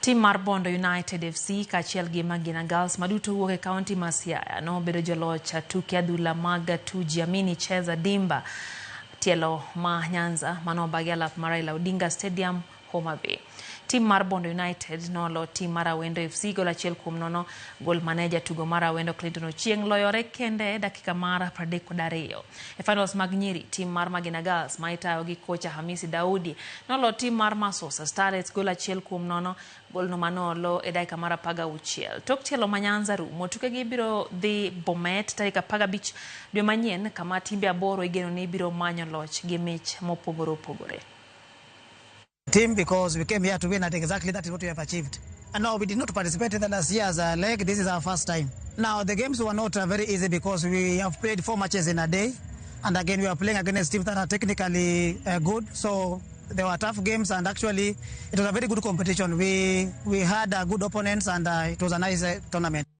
Tim mar Bondo United FC kaachiel gi Magina Girls maduto wuok e kaunti ma Siaya nobedo joloch tuke adhula mag Tujiamini Cheza Dimba tielo ma Nyanza manobagi alap mar Raila Odinga Stadium, Homa Bay. Tim mar Bondo United nolo tim mar Awendo FC gol 1-0, gol mane jatugo mar Awendo Clinton Ochieng loyore kende e dakika mar 32. E finals mag nyiri, tim mar Magina Girls ma itayo gi kocha Hamisi Daudi nolo tim mar Masosa Starlets gol 1-0, golno manolo e dakika mar 16. Tok tielo ma Nyanza rumo, tukegi biro dhi Bomet tarik 15 dwe manyien kama timbe 8 igeno ni biro manyo loch gi mich mopogore opogore. Team because we came here to win, and exactly that is what we have achieved. And no, we did not participate in the last year's leg. This is our first time. Now, the games were not very easy because we have played 4 matches in a day. And again, we are playing against teams that are technically good. So they were tough games, and actually it was a very good competition. We had good opponents, and it was a nice tournament.